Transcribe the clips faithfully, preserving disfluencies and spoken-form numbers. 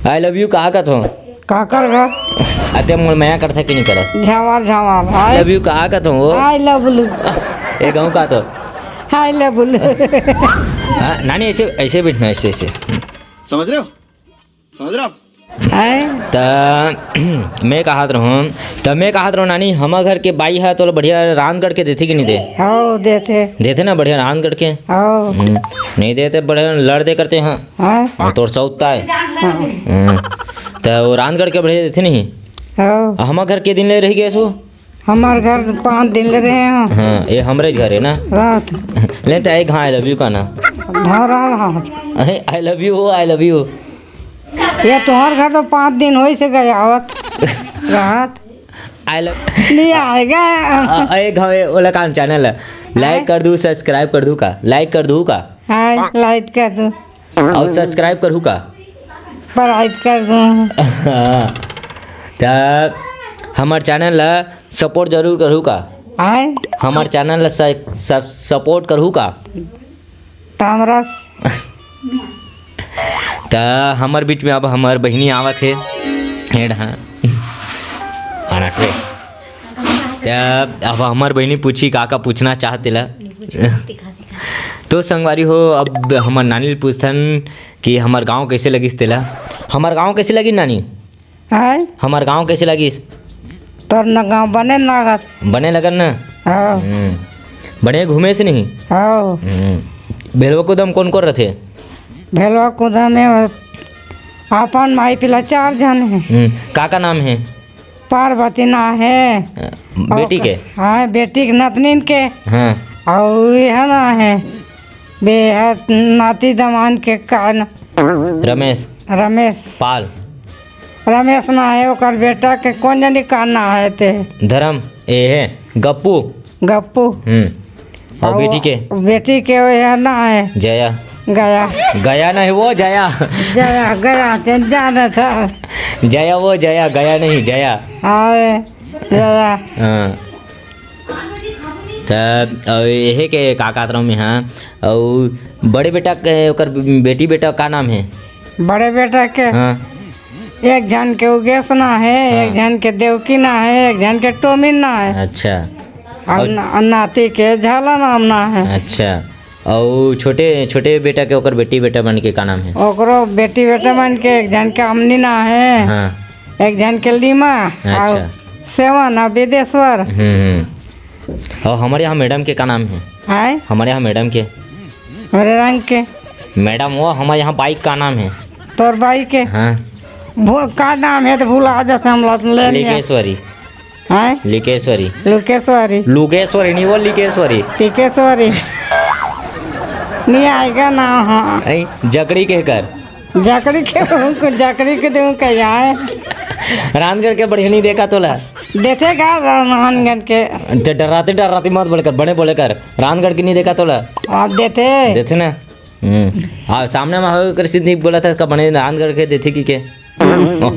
I love you कहा कथो? काकर घर? अते मोर मया करथे कि नहीं करत? झावर झावर। I love you कहा कथो वो? I love you। ए गाँव का तो? I love you। हाँ, नानी, ऐसे, ऐसे बैठना, ऐसे, ऐसे। समझ रहे हो? समझ रहे हो आप? आय? त मैं कहत रहूँ, त मैं कहत रहूँ नानी, हमर घर के बाई ह तोला बढ़िया रांध गढ़ के देथे कि नहीं दे? हव, देथे। देथे ना बढ़िया रांध गढ़ के? हव। हम्म, नहीं देथे, बढ़िया लड़ दे करथे, हाँ। हाँ। हाँ, तोर सौत आय। हाँ। हम्म, त वो रांध गढ़ के बढ़िया देथे नहीं? हव। हमर घर के दिन ले रही गए सो? हमर घर पाँच दिन ले रहे हो। हाँ, ये हमरे घर है ना? रात। ले त एक घाव I love you का ना? धरा रहा। अरे, I love you हो, I love you। ये तोहर घर तो पाँच दिन होइस हे गया आवत रहत। I love नहीं आएगा। अ, अ, एक घाव, ओला काम channel है। Like कर दू, subscribe कर दू का? Like कर दू का? हाँ, like कर दू। अउ subscribe करहू का? Subscribe कर दू। हाँ। त हमर channel ला support जरूर करहू का? आय? हमर channel ला स-, स-, support करहू का? त हमरा त हमर बीच में अब हमर बहिनी आवत हे। हेड हाँ। आना ट्रे। त अब हमर बहिनी पूछी का का पूछना चाहत तेला। तो संगवारी हो, अब हमर नानी ल पूछथन कि हमर गांव कैसे लगिस तेला। हमर गांव कैसे लगिस नानी? आय? हमर गांव कैसे लगिस? तोर न गांव बने लागत। बने लगन न? हाँ। हम्म। बने घूमे से नहीं? हाँ। हम्म। भेलवा कुदम कौन कौन रथे? भेलवा कुदम में अपन माई पिला चार झन हे। हम्म। का का नाम हे? पार्वती ना हे। अ, बेटी के? हाँ, बेटी के नतनीन के। हाँ। अउ यह ना हे, बेहद नाती दमान के का न-, रमेश। रमेश। पाल। रमेश ना हे, ओकर बेटा के कौन जानी का ना हे ते। धर्म, ए हे, गप्पू। गप्पू। हम्म। अउ अउ बेटी के? बेटी के ओहे ना हे। जया। गया। गया नहीं, वो जया। जया, गया, ते जाना था। जया, वो जया, गया नहीं, जया। हाँ, जया। हाँ। त, अउ एहे के का कहत रहूँ मैं, हाँ? अउ बड़े बेटा के, ओकर बेटी बेटा का नाम हे? बड़े बेटा के? हाँ। एक झन के उगेश ना हे, हाँ। एक झन के देवकी ना हे, एक झन के टोमिन ना हे। अच्छा। अउ अउ न-, नाती के झाला नाम ना हे। अच्छा। अउ छोटे, छोटे बेटा के, ओकर बेटी बेटा मन के का नाम हे? ओकरो बेटी बेटा मन के, एक झन के अमनी ना हे, हाँ। एक झन के लीमा, अच्छा। अउ सेवन अउ बिदेश्वर। हम्म, हम्म। अउ हमर यहाँ मैडम के का नाम हे? आय? हमर यहाँ मैडम के। मेरे रंग के। मैडम, वो हमर यहाँ बाइक का नाम हे? तोर बाइक के? हाँ। भू-, का नाम हे त भुला जइसे हम ले लिया। लिकेश्वरी। हैं? लिकेश्वरी। लुकेश्वरी। लुकेश्वरी नहीं, वो लिकेश्वरी। तिकेश्वरी। नहीं आएगा ना, हाँ। ऐ, जकड़ी के कर। जकड़ी के, जकड़ी के दूँ कहीं आए। रांध गढ़ के बढ़िया नहीं देखा तोला। देथे का रांध गढ़ के? ते डराते, डराते मत बोले कर, बने बोले कर। रांध गढ़ के नहीं देखा तोला। आप देथे। देथे ना। हम्म। आ, सामने में होय कर सीधी बोला था, इसका बने रांध गढ़ के देथे कि के? ओ।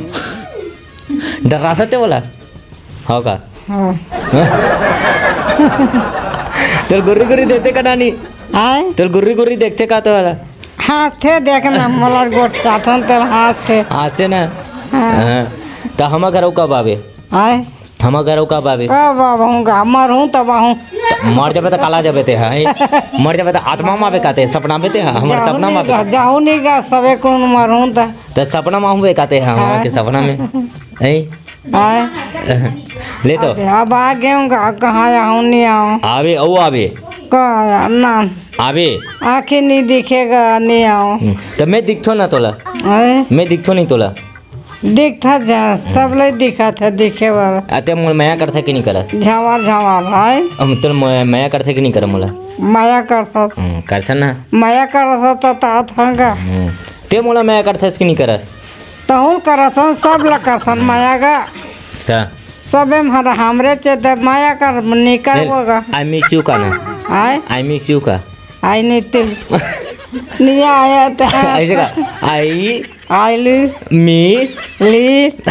डराथे ते बोला? हो का? हाँ। तोर गुर्री गुर्री देथे का नानी? आय? तोर गुर्री गुर्री देखथे का तो वाला? हाँसथे, देख ना, मोला गोठ काथन तोर हाँसथे। हाँसथे ना? हाँ। हाँ। त हमर घर अउ कब आबे? आय? हमर घर अउ कब आबे? कब आबहूँ गा? मरहूँ तब आहूँ। त मर जाबे त काला जाबे ते, हैं? मर जाबे त आत्मा में आबे का ते, सपना में ते, हमर जाहूँ सपना में नहीं आबे। गा, जाहूँ नहीं गा, सबे कोन मरहूँ त। त सपना में आहूँ बे का ते, हम हाँ। के सपना में। हैं? आय। ले तो। अब, अब आ गए हूँ, कहाँ, कहाँ जाऊँ, नहीं आऊँ। आवे, अउ आवे। का आया? ना। आवे। आँखें नहीं दिखेगा, नहीं आऊँ। हम्म, त मैं दिखथो ना तोला। आय। मैं दिखथो नहीं तोला। दिखथा जा, सब ले दिखा था, दिखे वाला। अते मोर मया करथे कि नहीं करस? झावर, झावर, आय। हम तोर म-, मया करथे कि नहीं कर मोला? मया करथस। हम्म, करथन ना। मया करथस त तात हंगा। हम्म। ते मोला मया करथस कि नहीं करस? तहुल करथन, सब ला करथन मया गा। त? सबे म हर हमरे चे त मया कर, निकर ले, वो गा। I miss you का ना? आय? I miss you का? I need to। नहीं आया त। ऐसे का? I I li- miss ली-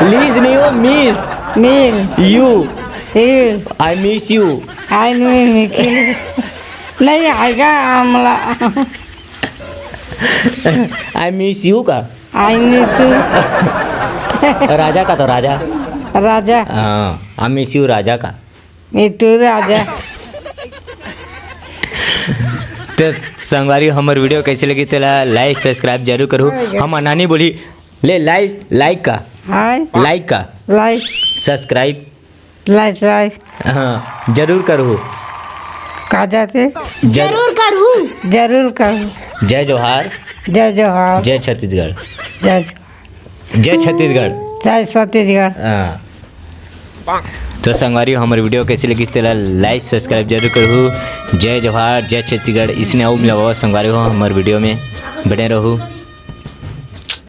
लीज नहीं हो, miss। Miss। You। You। I miss you। I miss you। नहीं आएगा आमला। I miss you का? आई नहीं तू। राजा का तो राजा। राजा। हाँ, I miss you राजा का। ये तू राजा। तो संगवारी, हमर वीडियो कैसे लगी, तेला लाइक सब्सक्राइब जरूर करू। हम अनानी बोली, ले लाइक, लाइक का, हाय। लाइक का, लाइक। सब्सक्राइब, लाइक लाइक। हाँ, जरूर करू। का जाते? जरूर। जरूर करूँ। जरूर करूँ। जय जोहार। जय जोहार। जय छत्तीसगढ़। जय जय छत्तीसगढ़। जय छत्तीसगढ़। हाँ। तो संगवारी, हमर वीडियो कैसे लगी, तेला लाइक सब्सक्राइब जरूर करू। जय जोहार, जय छत्तीसगढ़। इसने अउ मिलावा संगवारी हो हमर वीडियो में, बने रहू।